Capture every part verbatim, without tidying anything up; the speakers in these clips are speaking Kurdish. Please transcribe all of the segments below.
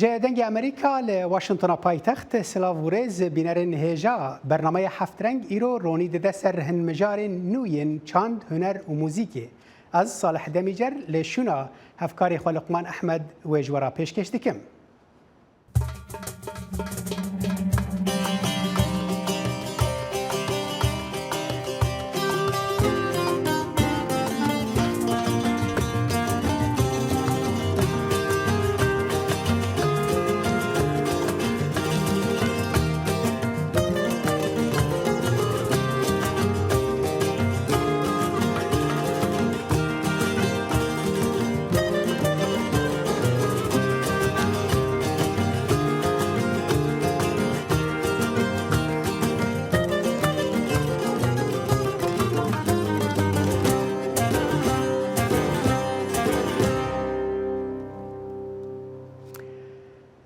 Ji Dengê Amerîka li Washingtona paytext, silav û rêz bînerên hêja. Bernameya Heft Reng îro ronî dide ser hin mijarên nû yên çand, huner û muzîkê. Ez Salih Demîcer li şûna hevkarê xwe Luqman Ehmed wê ji we re pêşkêş dikim.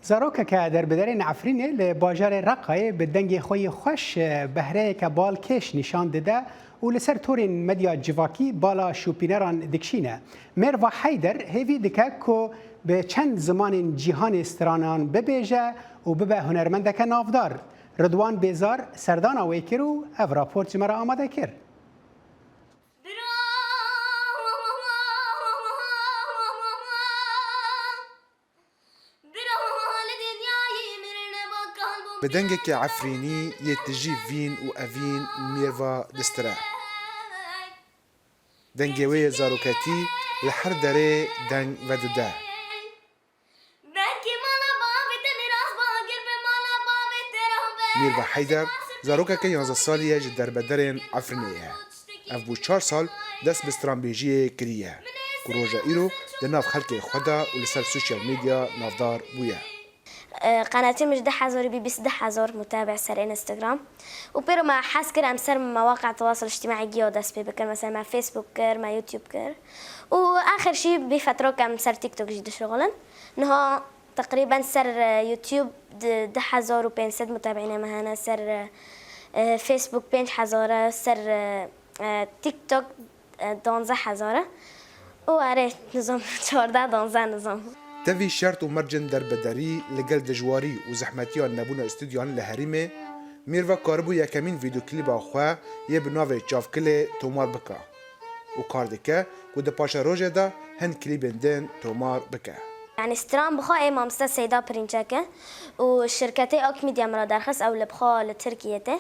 Zarokeke derbiderên Efrînê li bajarê Reqayê bi dengê xwe yê xweş behreyeke balkêş nîşan dide û li ser torên medya civakî bala şûpîneran dikişîne. Mêrva Heyder hêvî dike ku bi çend zimanên cîhanê stranan bibêje û bibe hunermendeke navdar. Ridwan Bêzar serdana wê kir û ev raport ji me re amade kir. Bi dengekî Efrînî yê tijî vîn û evîn mêrva distire. Dengê wê yê zaroketî li her derê deng vedide. Mîrva Heyder zarokeke yanzdeh salî ye, ji derbederên Efrînê ye. Ev bû çar sal dest bi stranbêjiyê kiriye, ku roja îro di nav xelkê xwe de û li ser sosyal medya navdar bûye. Qenatê min ji du hezar û bîst du hezar mutabi'î ser Instagram. Û pêro me hez kir em ser mewaqa tewasul ictimaî giya dest pê bikin. Mesela me Facebook kir, me YouTube kir. Û axir jî bî fetrok em ser TikTok jî dişuxulin. Niha teqrîben ser, e, YouTube di-, du hezar û pênc sed mutabi'înê me hene, ser, e, Facebook pênc hezar e, ser, e, e, TikTok, e, duwazdeh hezar e. Û erê, nizam, çardeh, duwazdeh, nizam. Tevî şert û mercên derbederî li gel dijwarî û zehmetiya nebûna stûdyoyan li herêmê, Mêrva karibû yekemîn vîdeoklîba xwe yê bi navê Çavkilê tomar bike û kar dike ku di paşerojê de hin klîbên din tomar bike. Yanî stran bi xwe ê mamoste Seyda Pirinçek e û şirketê Ak Media min re derxist, ew li bi xwe li Tirkiyê tê.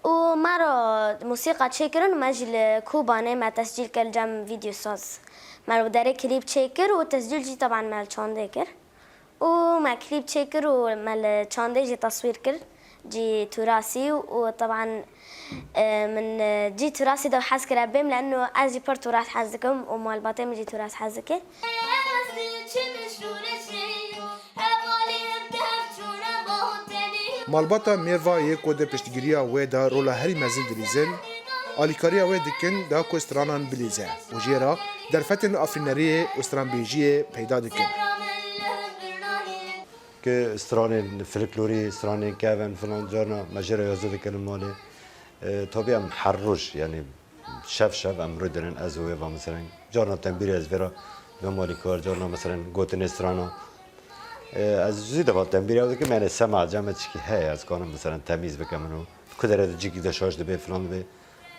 Û me re musîqa çêkirin û me jî li Kobanê me tescîl kir li cem vîdeosaz. Me li derê klîp çêkir û tescîl jî teban me li çandê kir. Û me klîp çêkir û me li çandê jî teswîr kir. Cî turasî û teban, e, min, e, cî turasî de hez kire bêm, lenno ez jî pir turas hez dikim û malbatê min jî turas hez dike. Malbata Mêrva yê ku di piştgiriya wê de rola herî mezin dilîzin, alîkariya wê dikin da ku stranan bilîze û jê re derfetên afrîneriyê û stranbêjiyê peyda dikin. Ki stranên folklorî, stranên kevin filan carna me jê re yazî dikin li malê. E, tabii em her roj, yanî şev şev em rûdinin, ez û wê va meselen. Carna tembîrê ez vê re vê malî kar, carna meselen gotinê strana. E, ez zî defa tembîrê ew dikim, yanî sema cem çikî heye, ez kanim meselen temîz bikim û ku derê de cîkî de şaş dibe, filan dibe.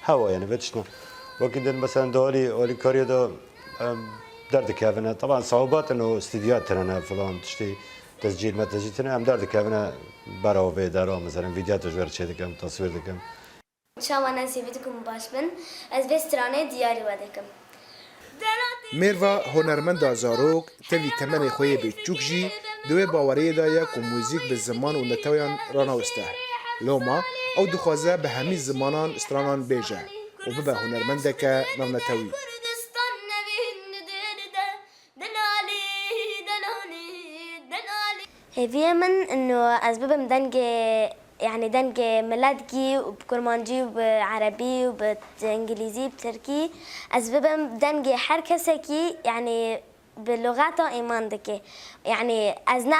Hewa, yanî vê tiştna. Wekî din, mesela, di alî alîkariyê de, em, derdikevine. Taban, sewbat in û stûdyoya tune ne, filan, tiştê tescîl me tescîl tune, em derdikevine bera vê dera, mesela, vîdyoya te ji we re çêdikim, teswîr dikim. Çawa ne zêvî dikim baş bin, ez vê stranê diyarî we dikim. Mêrva hunermenda zarok, tevî temenê xwe yê biçûk jî di wê baweriyê de ye ku muzîk bi ziman û neteweyan ranawiste. Loma ew dixwaze bi hemî zimanan stranan bêje û bibe hunermendeke navnetewî. Hêviyê min ino ez bibim dengê, yanî dengê miletgî û bi kurmancî û bi erebî û bi îngilîzî, bi tirkî, ez bibim dengê her kesekî, yanî bi lugeta îman dike. Yanî ez ne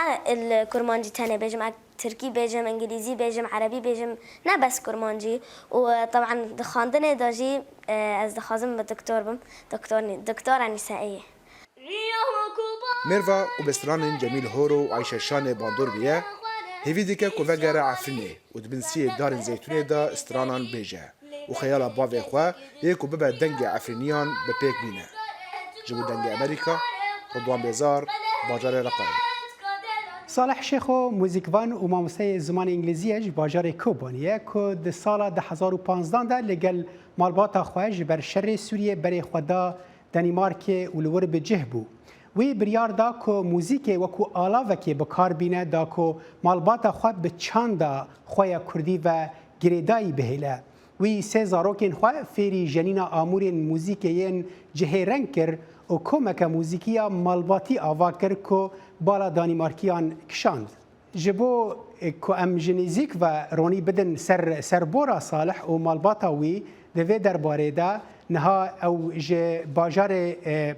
li kurmancî tenê bêjim, ez tirkî bêjim, îngilîzî bêjim, erebî bêjim, ne bes kurmancî. Û, e, teban di xwendinê de jî, e, ez dixwazim bi doktor bim. Doktor nî-, doktora nîsaî. Mêrva ku bi stranên Cemîl Horo û Ayşe Şanê bandor bûye, hêvî dike ku vegere Efrînê û di bin siyê darên zeytûnê de stranan bêje û xeyala bavê xwe yê ku bibe dengê Efrîniyan bi pêk bîne. Ji bo Dengê Amerîka, Ridwan Bêzar, bajarê Reqayê. Salih Şêxo, muzîkvan û mamosteyê zimanê îngilîzî ye ji bajarê Kobanî ye ku di sala du hezar û panzdeh de li gel malbata xwe ji ber şerê Sûriyê berê xwe da Danîmarkê û li wir bi cih bû. Wî biryar da ku muzîkê wekû alavekê bi kar bîne da ku malbata xwe bi çanda xwe ya kurdî ve girêdayî bihêle. Wî sê zarokên xwe fêrî jenîna amûrên muzîkê yên cihê reng kir û komeke muzîkî ya malbatî ava kir ku bala Danîmarkiyan kişand. Ji bo, e, ku em ji nêzîk ve ronî bidin ser, ser bora Salih û malbata wî, di vê derbarê de niha ew ji bajarê, e,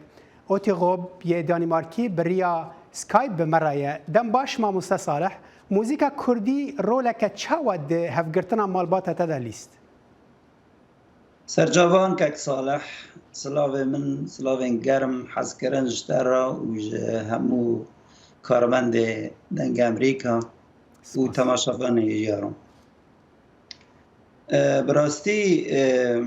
Otterop yê Danîmarkî bi riya Skype bi me re ye. Dem baş, mamoste Salih. Muzîka kurdî roleke çawa di hevgirtina malbata te de lîst? Serçavan kek Salih, silavê min, silavên germ, hezkirin ji te re û ji hemû karmendê Dengê Amerîka û temaşevanê hêja re. E, bi rastî, e,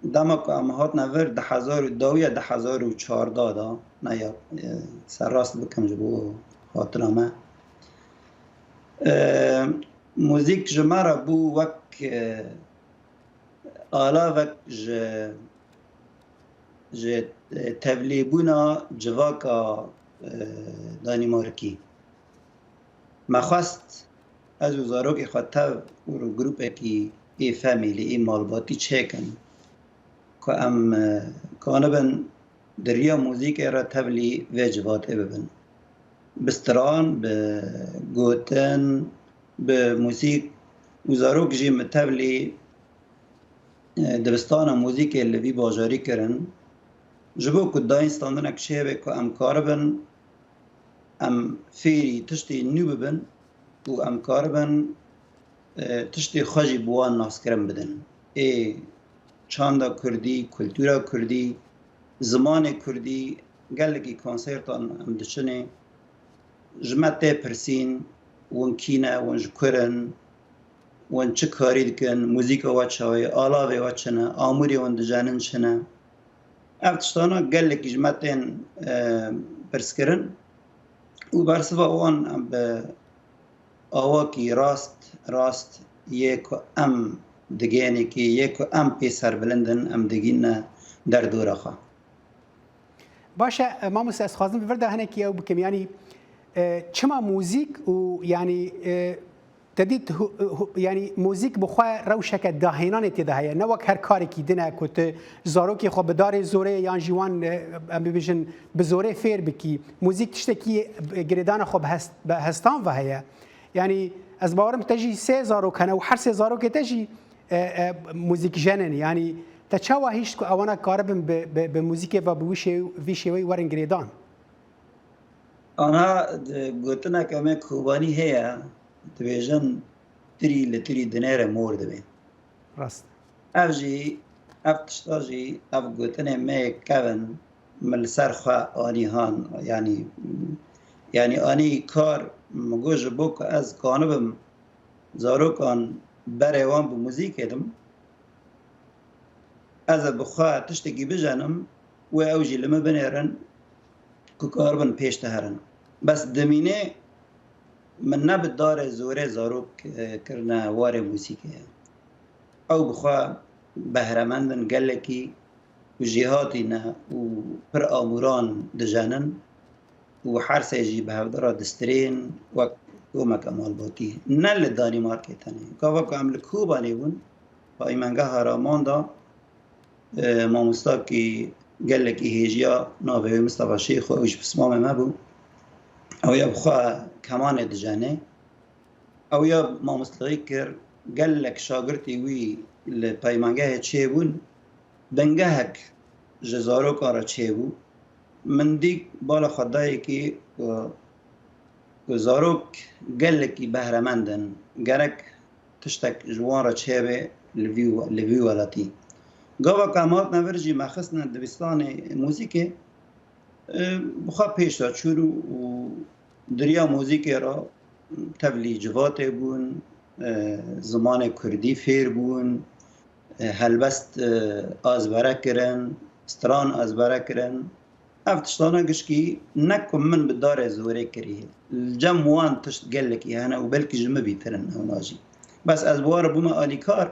dema ku em hatine vir, di hezar û dawiya du hezar û çardeh de, ne ya, e, serrast bikim ji bo hatina me. E, muzîk ji me re bû wek, e, alavek ji, ji, e, tevlîbûna civaka, e, Danîmarkî. Me xwest ez û zarokê xwe tev û grûpekî ê famîlî, ê malbatî çêkin ku em, e, kanibin di riya muzîkê re tevlî vê civatê bibin. Bi stran, bi gotin, bi muzîk û zarok jî min tevlî, e, dibistana muzîkê li vî bajarî kirin. Ji bo ku dayîn standinek çêbe ku em karibin, em fêrî tiştê nû bibin û em karibin, e, tiştê xwe jî bi wan naskirin bidin. Ê çanda kurdî, kultura kurdî, zimanê kurdî, gelekî konsertan em diçinê, ji me tê pirsîn, hûn kî ne, hûn ji kur in, hûn çi karî dikin, muzîka we çawa ye, alavê we çi ne, amûrê hûn dijenin çi ne. Ev tiştana gelekî ji me tên, e, pirskirin û bersiva wan em bi awakî rast, rast yê ku em digênê kê, yê ku em pê serbilind in, em digîne derdora xwe. Baş e, e, mamoste, ez xwazim bi vir de hinekî ew bikim. Yanî, e, çima muzîk û, yanî, e, te dît hu-, hu-, yanî muzîk bi xwe rewşeke dahênanê tê de heye. Ne wek her karekî din e ku tu zarokê xwe bi darê zorê yan jî wan, e, em bibêjin bi zorê fêr bikî. Muzîk tiştekî, e, girêdana xwe bi hest-, bi hestan ve heye. Yanî ez bawerim te jî sê zarok hene û her sê zarokê te jî, e, e, muzîkjen in. Yanî te çawa hişt ku ewana karibin bi, bi, bi muzîkê ve bi wî şêw-, vî şêweyî werin girêdan? Ana, e, gotineke me Kobanî heye, dibêjin, tirî li tirî dinêre mor dibe. Rast. Ev jî, ev tişta jî, ev gotinê me yê kevin, min li ser xwe anî han, yanî, yanî anî kar, min got ji bo ku ez kanibim zarokan berê wan bi muzîkê dim, ez ê bi xwe tiştekî bijenim, wê ew jî li min binêrin, ku karibin pêş de herin. Bes dimînê min ne bi darê zorê zarok, e, kirine warê muzîkê. Ew bi xwe behremend in gelekî û jêhatî ne û pir amûran dijenin û her sê jî bi hevdira distirên wek komeke malbatî. Ne li Danîmarkê tenê. Gava ku em li Kobanê bûn, paymengeha Raman de, e, mamostakî gelekî hêjiya navê wê Mistefa Şêxo, ew ji pismamê me bû. Ew ya bi xwe kemanê dijenê. Ew ya mamostlixî kir, gelek şagirtî wî li peymangehê çêbûn, bingehek ji zarokan re çêbû. Min dît bala xwe dayekî ku, ku zarok gelekî behremend in, gerek tiştek ji wan re çêbe li vî, li vî welatî. Gava ku em hatine vir jî me xistine dibistanê muzîkê, e, bi xwe pêş de çûn û, û di riya muzîkê re tevlî civatê bûn, e, zimanê kurdî fêr bûn, e, helbest, e, azbere kirin, stran azbere kirin. Ev tiştana gişkî ne ku min bi darê zorê kirî. Li cem wan tişt gelekî hene û belkî ji min bîtir in ewna jî. Bes ez bi wan re bûme alîkar,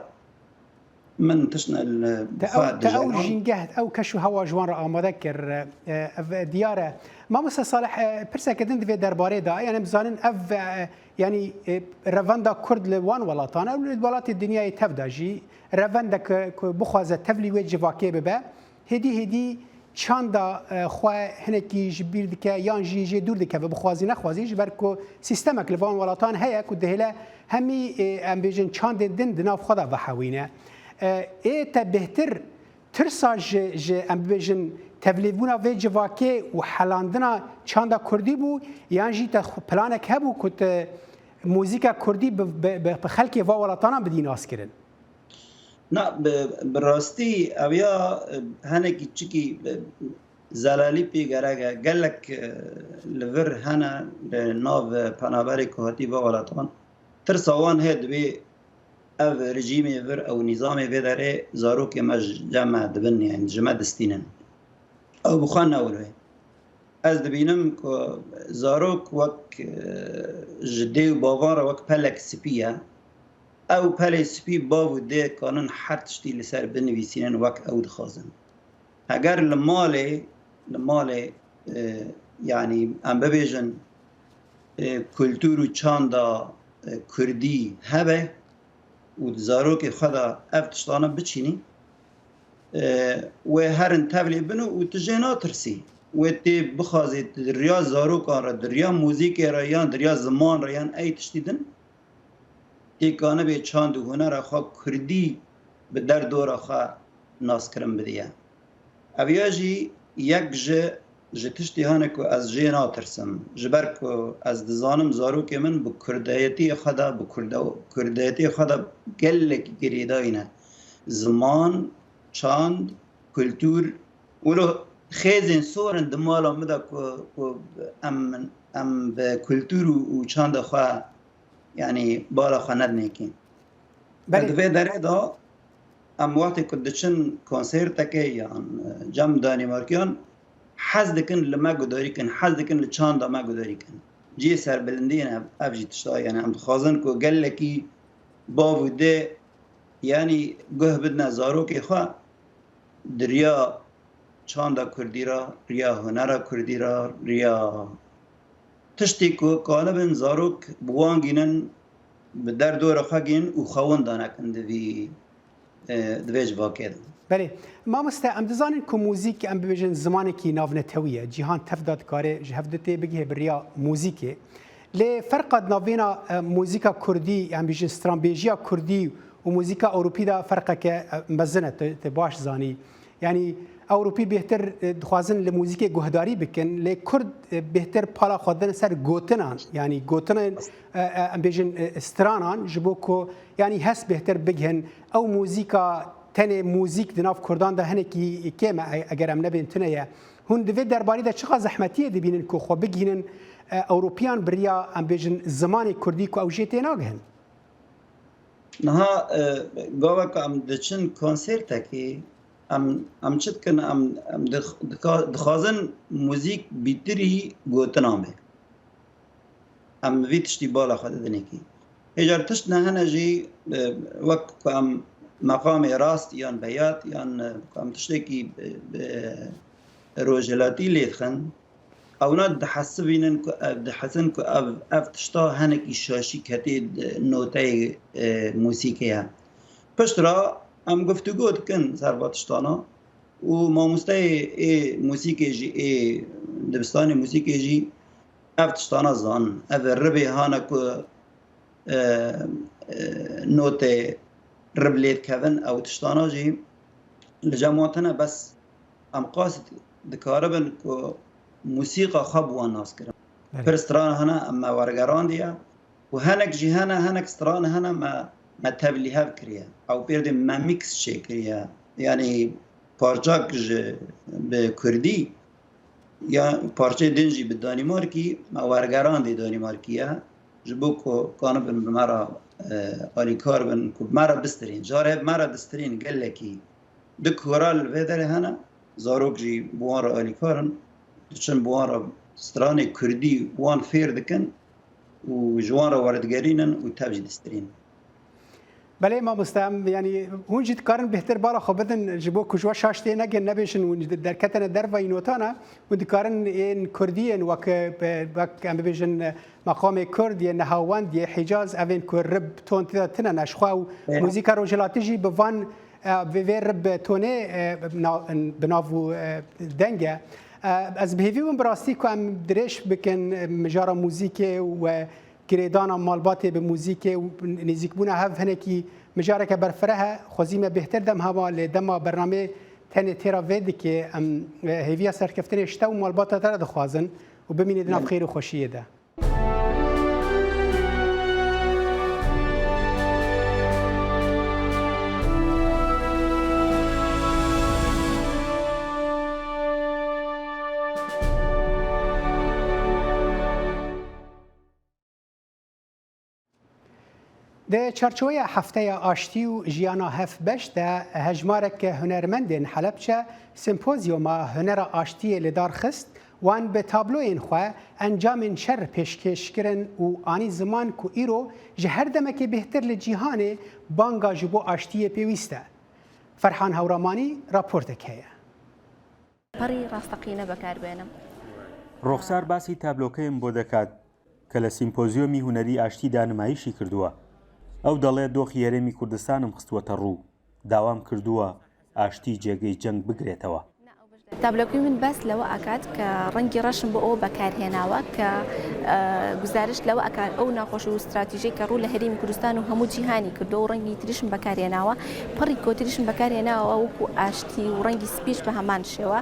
min tiştine li Te xwe ew, te ew dijêran. Jîngeh, ew keş û hewa ji wan re amade kir. E, ev diyar e. Mamoste Salih, e, pirseke din di vê derbarê de, yani em zanin ev, e, yani, e, revenda Kurd li wan welatan, ew li welatê dinyayê tev de jî revendek ku bixwaze tevlî wê civakê bibe, hêdî hêdî çanda, e, xwe hinekî ji bîr dike yan jî jê dûr dikeve, bixwazî nexwazî, ji ber ku sîstemek li van welatan heye ku dihêle hemî, e, em bêjin çandên din di nav xwe de vehewîne. E, ê te bêhtir tirsa ji, ji, em bibêjin, tevlîbûna vê civakê û helandina çanda kurdî bû, yan jî te xwe planek hebû ku te muzîka kurdî bi, bi, bi, bi xelkê va welatana bidî naskirin? Na, bi, bi rastî ev ya, e, henekî çikî, e, zelalî pê gerek e. Gelek, e, li vir hene, li nav, e, penaberê ku hatî va welatan. Tirsa wan heye, divê ev rejîmê vir, ew nîzamê vê derê zarokê me ji cem me dibin, yani ji me distînin. Ew bi xwe ne wilo ye. Ez dibînim ku zarok wek, e, ji dê û bavan re wek pelek spî ye. Ew pelê spî bav û dê kanin her tiştî li ser binivîsînin wek ew dixwazin. Heger li malê, li malê, e, yanî em bibêjin, e, kultur û çanda, e, kurdî hebe û di zarokê xwe de ev tiştane biçînî, e, wê herin tevlê bin û tu jê natirsî. Wê tê bixwazê di riya zarokan re, di riya muzîkê re yan di riya ziman re yan ey tiştî din, tê kanibê çand û hunera xwe kurdî bi derdora xwe naskirin bidiye. Ev ya jî yek ji, ji tiştî hene ku ez jê natirsim. Ji ber ku ez dizanim zarokê min bi kurdayetiyê xwe de, bi kurda-, kurdayetiyê xwe de gelekî girêdayî ne. Ziman, çand, kultur, wilo xêzên sor in di mala min de ku, ku em, em bi kultur û, û çanda xwe, yanî bala xwe nedinê kî. Belê. Di vê derê de em wextê ku diçin konsertekê yan, e, cem Danîmarkiyan hez dikin li me gudarî kin, hez dikin li çanda me gudarî kin. Cihê serbilindiyê ne ev, ev jî tişta, yani em dixwazin ku gelekî bav û dê, yani guh bidine zarokê xwe di riya çanda kurdî re, riya hunera kurdî re, riya tiştê ku kalibin zarok bi wan gînin, bi derdora xwe gînin û xewin danekin di vî, e, di vê civakê de. Belê. Mamoste, em dizanin ku muzîk, em bibêjin, zimanekî navnetewî ye. Cîhan tev de dikare ji hev du tê bigihê bi riya muzîkê. Lê ferqa di navbêna, e, muzîka kurdî, em bêjin stranbêjiya kurdî û muzîka ewropî de ferqeke, e, mezin e, tu, tu baş zanî. Yanî ewropî bêhtir, e, dixwazin li muzîkê guhdarî bikin, lê kurd, e, bêhtir pala xwe didin ser gotinan, yanî gotinên, e, e, em bêjin, e, stranan, ji bo ku yanî hes bêhtir bigihin. Ew muzîka tenê muzîk di nav kurdan de hinekî kêm e, e, eger em nebên tune ye. Hûn di vê derbarî de çiqa zehmetiyê dibînin ku xwe bigihînin, e, ewropiyan bi riya, em bêjin, zimanê kurdî ku ew jê tênagihin? Niha, e, gava ku em diçin konsertekê, em, em çi dikin? Em, em dix-, dika-, dixwazin muzîk bîtirî gotinan be. Em vî tiştî bala xwe didinê kî. Hêjar tişt ne hene jî, e, wek ku em meqamê rast yan beyat yan, e, ku em tiştekî, e, e, rojhilatî lê dixin, ewna dihesibînin ku ev, dihesin ku ev, ev tişta henekî şaşî ketê, e, noteyê, e, muzîkê ye. Pişt re em guftûgo dikin ser va tiştana û mamosteyê ê muzîkê jî, ê dibistanê muzîkê jî ev tiştana zanin. Ev ribê hane ku, e, e, notê rib lê dikevin, ew tiştana jî li cem wan tune, bes em qas dikaribin ku musîqa xwe bi wan nas kirin. Belê. Pir stran hene em me wergerandiye û hinek jî hene, hinek stran hene me, me tevlîhev kiriye. Ew pêrdê me mîks çêkiriye. Yanî parçak ji bi kurdî Ya parçeyê din jî bi Danîmarkî, me wergerandê Danîmarkî ye. Ji bo ku kanibin bi me re, e, alîkar bin, ku bi me re bistirîn. Carê bi me re distirîn gelekî. Du kora li vê derê hene, zarok jî bi wan re alîkar in. Diçin bi wan re stranê kurdî wan fêr dikin û ji wan re werdigerînin û tev jî distirîn. Belê mamoste, em, yanî hûn jî dikarin bêhtir bala xwe bidin, ji bo ku ji we şaş tê negin, nebêjin hûn derketine dervayî notana, hûn dikarin ên kurdî yên wek, e, wek em bibêjin, e, meqamê kurd, yê nehawend, yê hicaz, ev ên ku rib ton tê de tine ne, ji xwe ew Ê. muzîka rojhilatî jî bi van, e, vê, vê rib tonê, e, na-, bi nav û, e, deng e. E, ez bi hêvî bûm bi rastî ku em dirêj bikin, e, mijara muzîkê û, e, girêdana malbatê bi muzîkê û nêzîkbûna hev hinekî mijareke berfireh e. Xwezî me bêhtir dem hema lê dema bernameyê tenê têra vê dikê, em, e, hêviya serkeftinê ji te û malbata te re dixwazin û bimînî di nav xêr û xweşiyê de. Di çarçoveya Hefteya Aştî û Jiyana Hevbeş de hejmarek hunermendên Helebçe sempozyuma hunera aştiyê li dar xist, wan bi tabloyên xwe encamên şer pêşkêş kirin û anî ziman ku îro ji her demekê bêhtir li cîhanê banga ji bo aştiyê pêwîst e. Ferhan Hewramanî raportek heye. پەڕی ڕاستەقینە بەکاربێنم. ڕوخسار باسی تابلۆکەیم بۆ دەکات کە لە سیمپۆزیۆمی هونەری ئاشتیدا نمایشی کردووە. ئەو دەڵێت، دۆخی هەرێمی کوردستانم خستووەتە ڕوو. داوام کردووە ئاشتی جێگەی جەنگ بگرێتەوە. تابلۆکەی من باس لەوە ئەکات کە ڕەنگی ڕەشم بۆ ئەوە بەکارهێناوە کە گزارشت لەوە ئەکات ئەو ناخۆش و استراتیژەی کە ڕوو لە هەرێمی کوردستان و هەموو جیهانی کردووە و ڕەنگی تریشم بەکارهێناوە، پەڕی کۆتریشم بەکارهێناوە وەکو ئاشتی و ڕەنگی سپیش بە هەمان شێوە.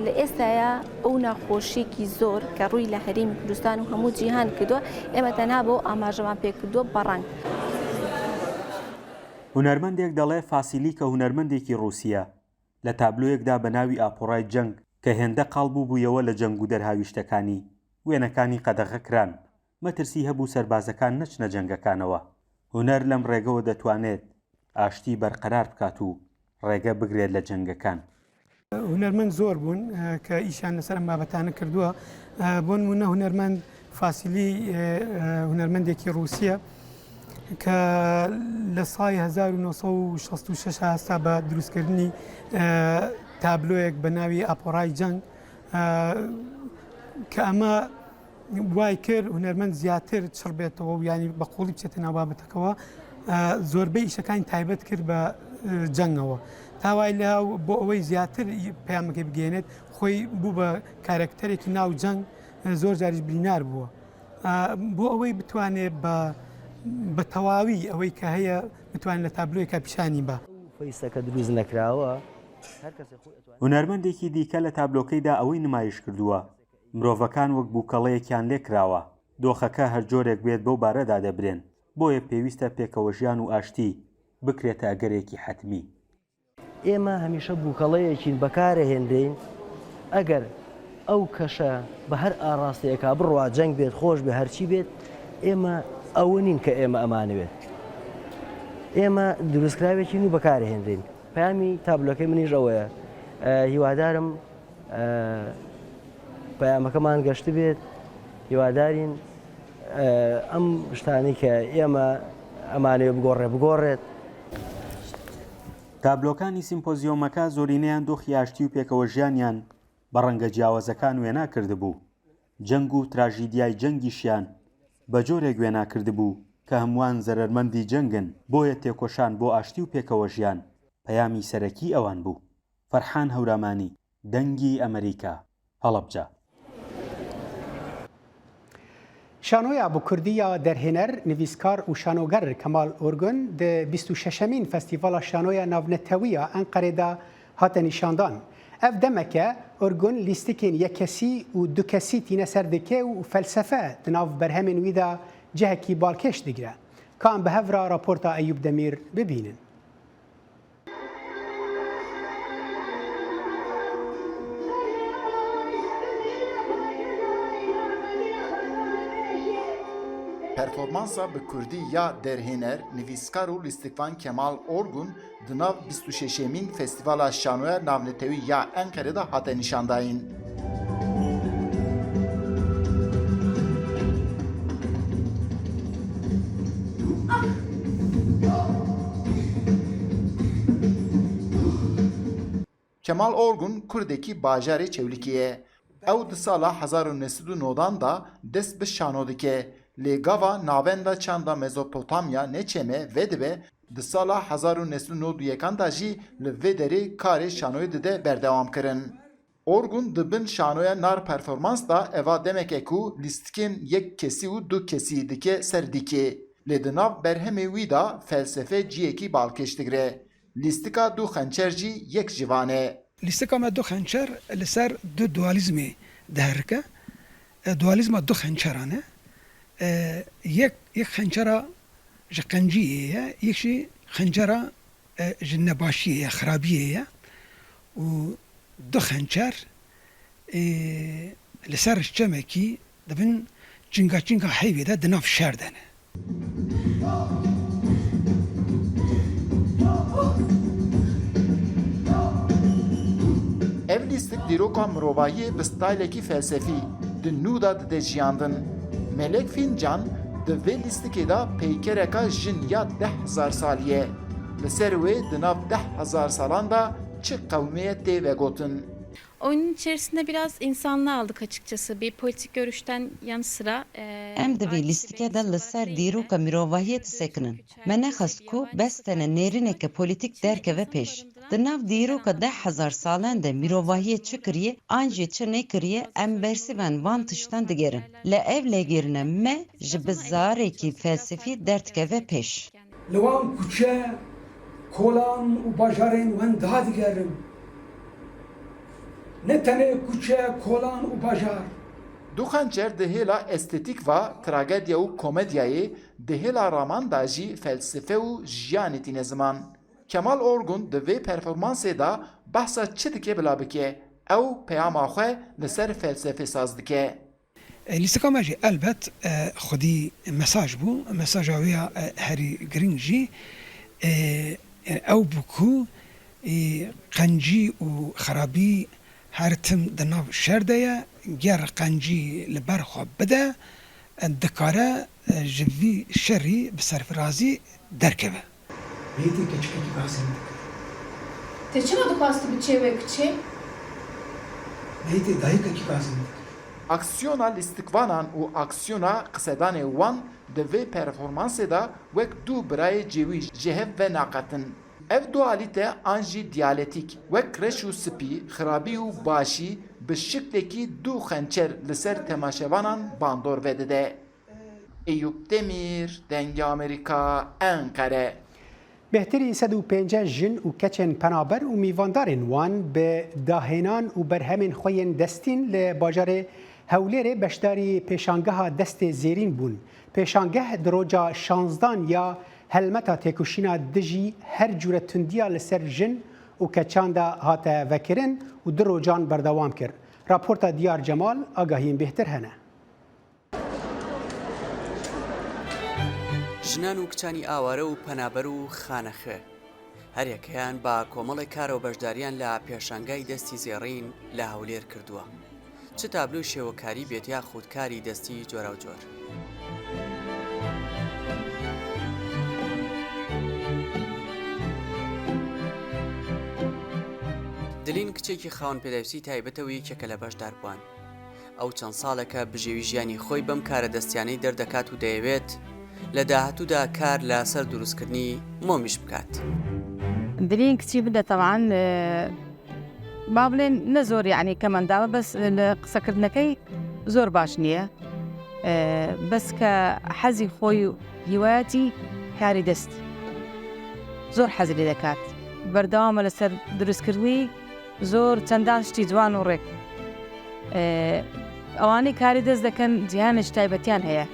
لە ئێستایا ئەو ناخۆشیەکی زۆر کە ڕووی لە هەرێمی کوردستان و هەموو جیهان کردووە، ئێمە تەنها بۆ ئاماژەمان پێکردووە بە ڕەنگ. هونەرمەندێک دەڵێ فاسیلی کە هونەرمەندێکی ڕووسیە، لە تابلۆیەکدا بە ناوی ئاپۆڕای جەنگ کە هێندە قاڵ بووبوویەوە لە جەنگ و دەرهاویشتەکانی، وێنەکانی قەدەغە کران. مەترسی هەبوو سەربازەکان نەچنە جەنگەکانەوە. هونەر لەم ڕێگەوە دەتوانێت ئاشتی بەرقەرار بکات و ڕێگە بگرێت لە جەنگەکان. هونەرمەند زۆر بوون کە ئیشیان لەسەر ئەم بابەتانە کردووە. بۆ نمونە هونەرمەند فاسیلی، هونەرمەندێکی ڕووسیە کە لە ساڵی هەزار و نۆ سەد و شەست و شەش هەستا بە دروستکردنی تابلۆیەک بە ناوی ئاپۆڕای جەنگ، کە ئەمە وای کرد هونەرمەند زیاتر چڕ بێتەوە و ینی بە قوڵی بچێتە ناو بابەتەکەوە. زۆربەی ئیشەکانی تایبەت کرد بە جەنگەوە، تاوای لە بۆ ئەوەی زیاتر پەیامەکەی بگەێنێت، خۆی بوو بە کارەکتەرێکی ناو جەنگ، زۆر جاریش برینار بووە. بۆ ئەوەی بتوانێت بە بە تەواوی ئەوەی کە هەیە بتوانێت لە تابلۆیەکە پیشانی با. فەیسەکە دروست نەکراوە. هونەرمەندێکی دیکە لە تابلۆکەیدا ئەوەی نمایش کردووە، مرۆڤەکان وەک بووکەڵەیەکیان لێ کراوە. دۆخەکە هەر جۆرێک بێت بەو بارەدا دەبرێن. بۆیە پێویستە پێکەوەژیان و ئاشتی بکرێتە ئەگەرێکی حەتمی. ئێمە هەمیشە بووکەڵەیەکین بەکارەهێنرێین. ئەگەر ئەو کەشە بە هەر ئاڕاستەیەکا بڕوا، جەنگ بێت، خۆش بێ، هەرچی بێت، ئێمە ئەوە نین کە ئێمە ئەمانەوێت. ئێمە دروستکراوێکین و بەکارەهێنرێین. پەیامی تابلۆکەی منیش ئەوەیە. هیوادارم پەیامەکەمان گەشت بێت. هیوادارین ئەم شتانی کە ئێمە ئەمانەوێ بگۆڕێ بگۆڕێت. تابلۆکانی سیمپۆزیۆمەکە زۆرینەیان دۆخی ئاشتی و پێکەوەژیانیان بە ڕەنگە جیاوازەکان وێنا کردبوو. جەنگ و تراژیدیای جەنگیشیان بە جۆرێک وێنا کردبوو کە هەمووان زەرەرمەندی جەنگن، بۆیە تێکۆشان بۆ ئاشتی و پێکەوەژیان پەیامی سەرەکی ئەوان بوو. فەرحان هەورامانی، دەنگی ئەمریکا، هەڵەبجە. Şanoya bi kurdî ya derhêner, nivîskar û şanoger Kemal Orgun di bîst û şeşemîn Festîvala Şanoya Navnetewî ya Enqerê de hate nîşandan. Ev demek e Orgun lîstikên yekkesî û dukesî tîne ser dike û felsefe di nav berhemên wî de cihekî balkêş digire. Ka em bi hev re raporta Eyûp Demîr bibînin. Performansa bi kurdî ya derhêner, nivîskar û lîstikvan Kemal Orgun di nav bîst û şeşemîn Festîvala Şanoya Navnetewî ya Enqerê de hate nîşandayîn. Kemal Orgun kurdekî bajarê Çewlikê ye. Ew di sala hezar û neh sed û nodan de dest bi şano dike. Lê gava navenda çanda Mezopotamya ne çeme vedibe, di sala hezar û neh sed û nod û yekan de jî li vê derê karê şanoyê dide berdewamkirin. Orgun di bin şanoya nar performans de eva demeke ku lîstikên yek kesî û du kesî dike ser dîkê. Lê di nav berhemê wî de felsefe ciyekî balkêş digire. Lîstika du xençer jî yek ji van e. Lîstika me du xençer li ser du dualîzmê diherike. E, dualîzma du xençeran e. E, yek, yek xençera ji qenciyê ye, yek jî xençera, e, ji nebaşiyê ye, xirabiyê ye. Û du xençer, e, li ser çemekî di bin çinga çinga heyvê de di nav şer de ne. Ev lîstik dîroka mirovahiyê bi staylekî felsefî di nû de dide jiyandin. Melek Fîncan di vê lîstikê de peykereka jin ya deh hezar salî ye. Li ser wê di nav deh hezar salan de çi qewimê ye tê vegotin. Oyunun içerisinde biraz insanlığı aldık açıkçası. Bir politik görüşten yanı sıra, e, Em di vê lîstikê de li ser dîroka mirovahiyê disekinin. Me nexwest ku bes tene nêrîneke polîtîk derkeve pêş. Di nav dîroka deh hezar salan de mirovahiyê çi kiriye an jî çi nekiriye, em bersîvan van tiştan digerin. Lê ev lêgerîna me ji bi zarekî felsefî derdikeve pêş. Li wan kuçe, kolan û bajarên wenda digerim. Ne tenê kuçe, kolan û bajar. Du xençer di hêla estetîk va tragedya û komedyayê, di hêla raman de jî felsefe û jiyanê tîne ziman. Kemal Orgun di vê performansê de behsa çi dike bila bike, ew peyama xwe li ser felsefê saz dike. E, lîstika me jî elbet, e, xwedî mesaj bû. Mesaja wê ya, e, herî giring jî, e, e, ew bû ku, e, qencî û xerabî her tim di nav şer de ye. Ger qencî li ber xwe bide, e, dikare, e, ji vî şerî bi serfirazî derkeve. Beytê keçikekî gazîn dikir. Te çima dixwast tu biçê wê kuçê? Beytê dayikekî gazîn dikir. Aksiyona lîstikvanan û aksiyona qisedanê wan di vê performansê de wek du birayê cêwî ji hev ve naqetin. Ev dualîte an jî diyalektik, wek reş û spî, xirabî û başî, bi şiklekî du xençer li ser temaşevanan bandor vedide. Eyûp Demîr, Dengê Amerîka, Enqere. Bêhtirî sed û pêncî jin û keçên penaber û mîvandarên wan bi dahênan û berhemên xwe yên destîn li bajarê Hewlêrê beşdarî pêşangeha Destê Zêrîn bûn. Pêşangeh di roja şanzdan ya helmeta têkoşîna dijî her cûre tundiya li ser jin û keçan de hate vekirin û du rojan berdewam kir. Raporta Diyar Cemal, agahiyên bêhtir hene. Jinan û kiçanî aware û penaber û xanexê, her yekeyan ba komele kar û beşdariyan la pêşangay Destî Zêrîn la Hewlêr kirduwa. Çi tabloy şêwekari bêt ya xûtkarî destî coraujor. Dilîn kiçekî xawn pêdewsî taybete wî kekele beşdar buwan. Ew çend saleke bijêwî jiyanî xwe bem kare destiyane derdekat û diyewêt li dahatû de kar li ser dirûstkirinî momiş bikat. Dilîn kiçî bide teban, e, ba bilên ne zor, yanî kemendava, bes li qisekirtinekey zor baş niye. E, bes ke hezî xwe û hîwayetî karî dest zor hezî lê dekat. Berdewam e li ser dirûstkirinî. Zor çendan ştî ciwan û rêk. E, ewanî karî dest dekin, cîhanê ji taybetiyan heye.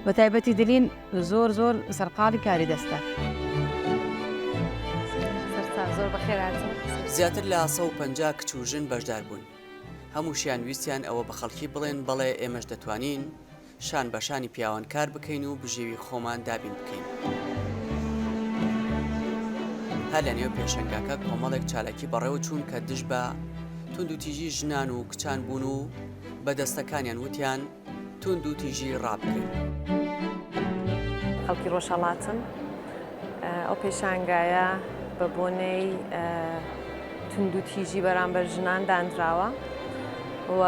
Bi taybetî Dilîn zor zor serqalî karî dest e. Zor bi xêr hatin. Zêdetir li sed û penca kiç û jin beşdar bûn. Hemûşiyan wîstiyan ewe bi xelkî bilên, belê ême jî detwanîn. شان بە شانی پیاوان کار بکەین و بژێوی خۆمان دابین بکەین. هەر لە نێو پێشەنگاکە کۆمەڵێک چالاکی بەڕێوە چوون کە دژ بە توند و تیژی ژنان و کچان بوون و بە دەستەکانیان وتیان توند و تیژی ڕابگرن. خەڵکی ڕۆژهەڵاتن. ئەو پێشانگایە بە بۆنەی توند و تیژی بەرامبەر ژنان دانراوە و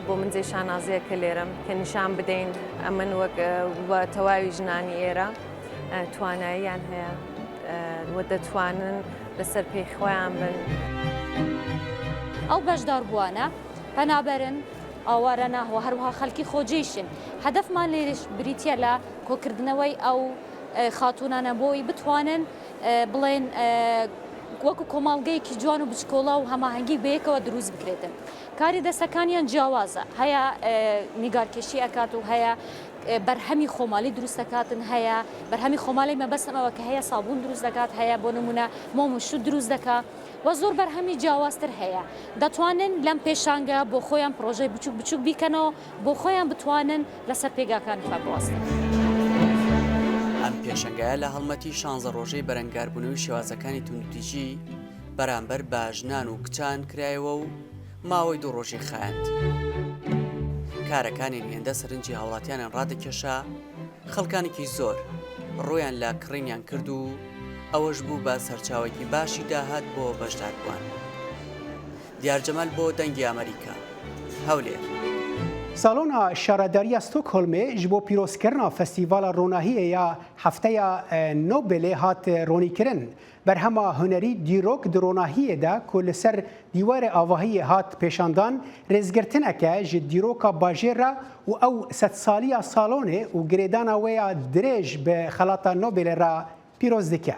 بۆ من جێ شانازیە کە لێرەم کە نیشان بدەین ئەمن وەک وە تەواوی ژنانی ئێرە تواناییان هەیە و دەتوانن لەسەر پێی خۆیان بن. ئەو بەشداربووانە پەنابەرن، ئاوارە ناهوە هەروەها خەلکی خۆجێیشن. هەدەفمان لێرەش بریتیە لە کۆکردنەوەی ئەو خاتوونانە بۆی بتوانن بڵێن وەکو کۆمەڵگەیەکی جوان و بچکۆڵە و هەماهەنگی بەیەکەوە دروست بکرێتن. کاری دەستەکانیان جیاوازە، هەیە نیگارکێشی ئەکات و هەیە بەرهەمی خۆماڵی دروست دەکاتن، هەیە بەرهەمی خۆماڵی مەبەستم ئەوە کە هەیە سابوون دروست دەکات، هەیە بۆ نمونە مۆم و شوو دروست دەکا و زۆر بەرهەمی جیاوازتر هەیە. دەتوانن لەم پێشانگە بۆ خۆیان پرۆژەی بچوک بچوک بیکەنەوە بۆ خۆیان بتوانن لەسەر پێگاکانی خۆیان بوەستن. ئەم پێشەنگایە لە هەڵمەتی شانزە ڕۆژەی بەرەنگاربوونەوەی شێوازەکانی توندوتیژی بەرامبەر بە ژنان و کچان کرایەوە و ماوەی دوو ڕۆژی خایاند. کارەکانیان هێندە سەرنجی هاوڵاتیانیان ڕادەکێشا، خەڵکانێکی زۆر ڕوویان لە کڕینیان کرد و ئەوەش بوو بە سەرچاوەیەکی باشی داهات بۆ بەشداربووان. دیار جەمال بۆ دەنگی ئەمریکا، هەولێر. Salona Şaredariya Stockholmê ji bo pîrozkirina Festîvala Ronahiyê ya Hefteya Nobelê hat ronîkirin. Berhema hunerî Dîrok di Ronahiyê de ku li ser dîwarê avahiyê hat pêşandan, rêzgirtineke ji dîroka bajêr re û ew sedsaliya salonê û girêdana wê ya dirêj bi Xelata Nobelê re pîroz dike.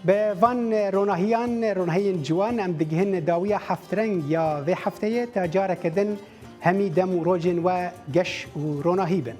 Bi van ronahiyan, ronahiyên ciwan em digihin dawiya heftreng ya vê hefteyê, ta careke din hemî dem û rojên we geş û ronahî bin.